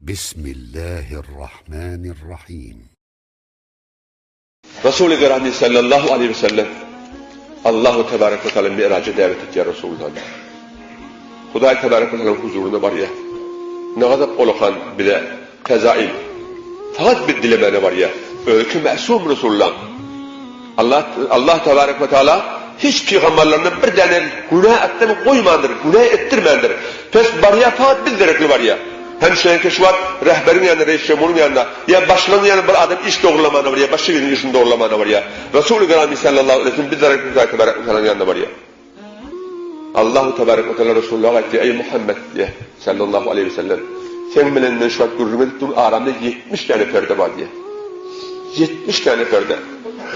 Bismillahirrahmanirrahim. Resuly Gerami sallallahu aleýhi we sellem Allahu tebarek we taala Mi'raja däwet etýär Resulullany. Hudaý tebarek we taala huzuryna barýar. Nagazap olakan bize fezail. Fakat bir dilemäne barýar. Özi ki mäsum Resulullah. Allah Allah tebarek we taala hiç pygamberlerine bir däne günä etden goýmandyr, günä etdirmändir. Pes barýar fakat biz derekli barýar. Hem şeýle şu wagt rehberiň ýanynda, reis jemhuryň ýanynda, ýa başlygyň ýanynda bir adam iş dogrulamana barýar, başga biriniň işini dogrulamana barýar. Resuly Gerami sallallahu aleýhi we sellem biz derek Hudaý tebarek we tealanyň ýanyna barýar. Allahu tebarek we teala Resulullaha aýtdy, Eý Muhammet diýýär, sallallahu aleýhi we sellem, seň bilen men şu wagt gürrüň edip durun, aramda 70 däne perde bar diýýär. 70 däne perde.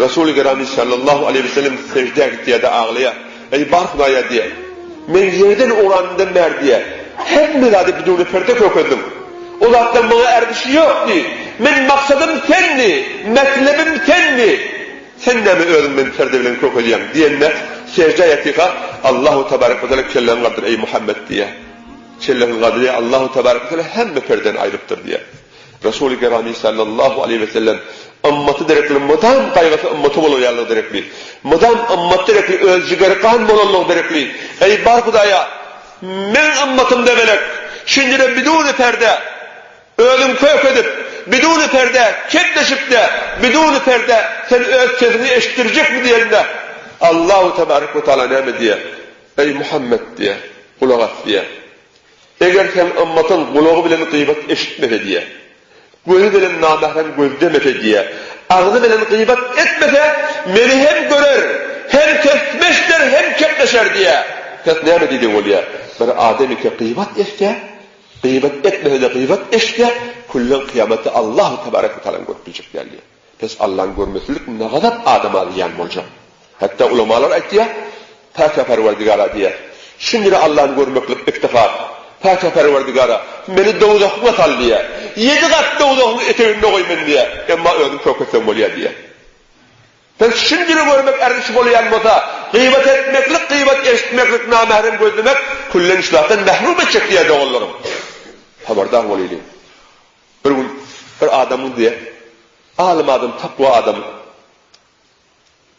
Resuly Gerami sallallahu aleýhi we sellem seždä gitýär-de aglaýar. Eý, bar Hudaýa diýýär. Men ýerden ugranymdan bäri diýýär, hemme zady bidüwne perde kökezdiň. O zatlaryň maňa erzişi ýokdy. Men maksadym sendi, metlebim sendi. Sen näme özüň meni perde bilen kökezýäň? diýende, seždä ýatyka, Allahu tebarek we teala kelläňi galdyr, eý, Muhammet diýýär. Kellesini galdyrýar, Allahu tebarek we teala hemme perdeni aýrypdyr diýýär. Resuly Gerami sallallahu aleýhi we sellem ymmaty derekli mydam gaýgysy ymmaty bolar ýalylygy derekli, mydam ymmaty derekli öz jigeri gan bolanlygy derekli, Eý bar Hudaýa, meň ymmatym debelek, şindire biduny perde, özüň kök edip, biduny perde kepleşipde, biduny perde sen öz sesiňi eşitdirjekmi diýende, Allahu tebarek we taala näme diýýär? Eý Muhammet diýýär, gulak as diýýär. Eger seň ymmatyň gulagy bilen gybat eşitmese diýýär, gözi bilen namährem gözlemese diýýär, agzy bilen gybat etmese, meni hem görer, hem sesimi eşider, hem kepleşer diýýär. Ses näme diýdigi bolýar? Bir adam eke gybat etse, gybat etmese-de gybat eşitse, küllen kyýamatda Allahu tebarek we taalany görüp biljek däl diýýär. Pes Allany görmeslik nagazap adama zyýan boljak. Hatda ulamalar aýtýar, Päkä Perwerdigara diýýär, Şindire Allany görmeklik iftihar. Päkä Perwerdigara, meni dowzahyňa sal diýýär. Ýedi gat dowzahyň eteginde goý meni diýýär. Emma özüň kök etseň bolýar diýýär. Pes şindire görmek ergiş bolýan bolsa, gybat etmeklik, gybat eşitmeklik, namährem gözlemek küllen şu zatdan mährum etjek diýýär doganlarym. Habardar bolaýlyň. Bir gün bir adamyň diýe, alym adam, takwa adam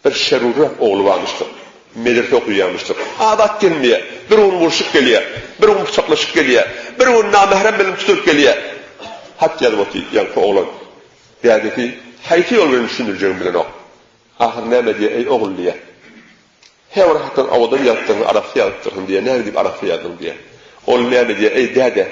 bir şerurrak ogly barmyşdyr. Medrese okuýarmyşdyr. Abat gelmeýär. Bir gün urşup gelýär, bir gün pyçaklaşyp gelýär, bir gün namährem bilen tutulyp gelýär. Hat ýazyp otyr ýaňky oglan. Dädesi haýsy ýol bilen düşündirjegini bilenok. Ahyr näme diýýär, Eý ogul diýýär. Her bir hatyň owadan ýazypdyrsyň, arassa ýazypdyrsyň diýýär. Näme diýip arassa ýazdyň diýýär. Ol näme diýýär, Eý däde,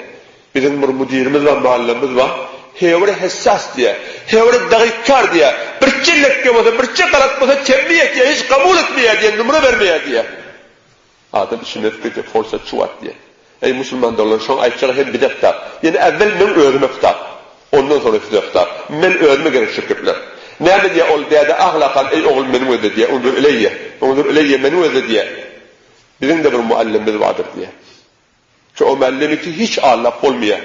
biziň bir müdirimiz bar, mugallymymyz bar. Her bir hessas diýýär. Her bir dagykkar diýýär. Birçe lekge bolsa, birçe galat bolsa temmi etýär, hiç kabul etmeýär diýýär, numra bermeýär diýýär. Adam içinden pikir edýär, Forsat şu wagt diýýär. Eý, musulman doganlar, şoň aýtjagy hem bize hitap. Ýene äwwel meň özüme hitap. Ondan soňra size hitap. Men özüme gerek şu gepler. Näme diýýär ol däde aglakal, eý ogul meniň özde diýýär, unzur ileýýe, unzur ileýýe meniň özde diýýär. Biziň-de bir muallimimiz bardyr diýýär. Şu o muallimiki hiç aldap bolmaýar.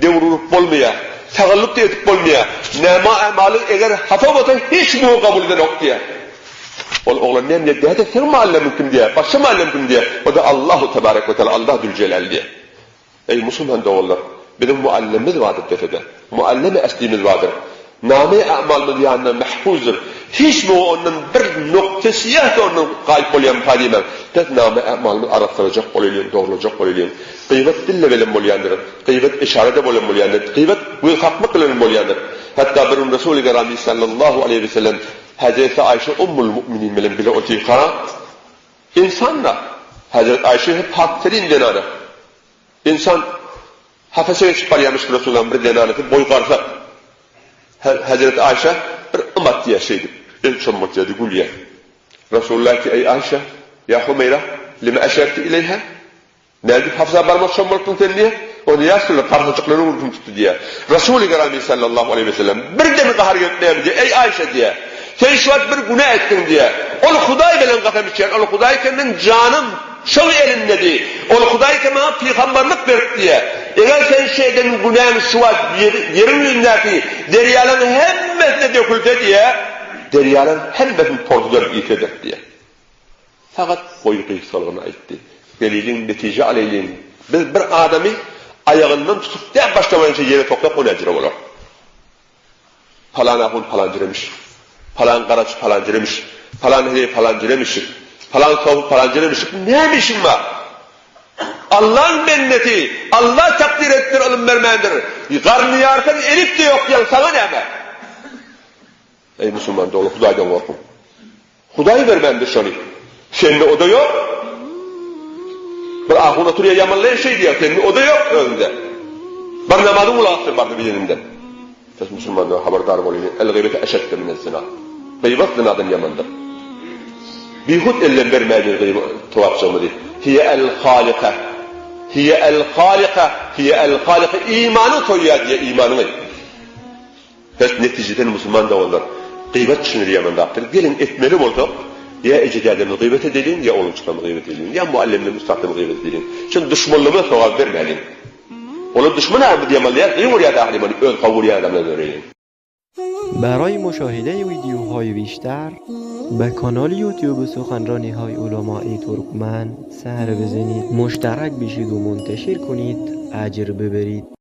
Döwür urup bolmaýar. Sagyllyk-da edip bolmaýar. Nama ämalyň eger hapa bolsa hiç muňa kabul edenok diýýär. Ol oglan näme diýýär, däde seň muallimiň kim diýýär, başga muallim kim diýýär. O-da Allahu tebarek we teala, Allah Züljelal diýýär. Eý musulman doganlar, biziň muallimimiz bardyr desede, muallimi eslimiz bardyr. Name-i a'malymyz ýanynda mahfuzdyr. Hiç muňa ondan bir nokta syýah-da ondan gaýyp bolýarmyka diýmäň. Biz name-i a'malymyzy arassalajak bolaýlyň, dogrulajak bolaýlyň. Gyýbat dille bilen bolýandyr, gyýbat yşarada bolan bolýandyr, gyýbat göz kakmak bilen hem bolýandyr. Hatda bir gün Resuly Gerami sallallahu aleýhi we sellem Hezreti Aýşe Ummul Mu'minin bilen bile otyrka, Ynsan-da, Hezret Aýşe hem pak-selim zenana. Ynsan hafese geçip barýarmyş Resullaň bir zenanasy boý garsak. Hezreti Aýşe bir ym atýar şeýdip, el çommaltýardy, gülýär. Resulullah aýtýar, Eý Aýşe, ýa Humeýra, lime eşerti ileýha? Nädip hafsa barmak çommaltdyň sen diýýär. Onda ýa Resulallah, garsajyklaryň gürrüsini tutdy diýýär. Resuly Gerami sallallahu aleýhi we sellem birden gahar gelip näme diýýär, Eý Aýşe diýýär, sen şu wagt bir günä etdiň diýýär. Ol Hudaý bilen kasam içýän, ol Hudaý ki meň janym şoň elindedi. Ol Hudaý ki maňa pygambarlyk berip diýýär. Eger sen şu eden günäň şu wagt ýeriň ýüzündäki derýalaryň hemmesine dökülse diýýär, derýalaryň hemmesini porzudar iýseder diýýär. Sagat boýy gysgalygyny aýtdy. Geleliň, netije alaýlyň. Biz bir adamy. Aýagyndan tutup däp başlamaýynça ýere soksak o näjüre bolar? Palan ahun palan jüremiş. Palan garaçy palan jüremiş. Palan heleý palan jüremişik. Palan sopy palan jüremişik. Näme işiň bar? Allaň bendesi, Alla takdyr edipdir, ylym bermändir. Garny ýarsaň elip-de ýok diýýäň, saňa näme? Eý musulman dogan, Hudaýdan gorkuň. Hudaý bermändir şony. Sende o-da ýok. Bir ahun oturýar ýamanlaýar şeý diýýär, sende o-da ýok özüňde. Bir namazyň gulak asdyr bardy bileniňden. Siz musulmanlar habardar bolyň, el gybete eşedde minez zina. Gybat zinadan ýamandyr. Bihut elden bermäýliň gybat togapjygymyzy. Hiýe el halika. Hiýe el halika, hiýe el halika imanyň soýýar diýýär imanyňy. Bes netijeden musulman doganlar gybat çynyr ýaman zatdyr. Geliň etmeli bolsak ýa eje dädemizi gybat edeliň ýa oglanjyklarymyzy gybat edeliň ýa muallimlerimizi ussatlarymyzy gybat edeliň. Şol duşmanlarymyza sogap bermäliň. Olar duşman a biz ýamanlaýas gyýw urýas ahyrymany öz gowy görýän adamlara bereýliň. برای مشاهده ویدیوهای بیشتر به کانال یوتیوب سخنرانی های علمای ترکمن سر بزنید مشترک بشید و منتشر کنید اجر ببرید.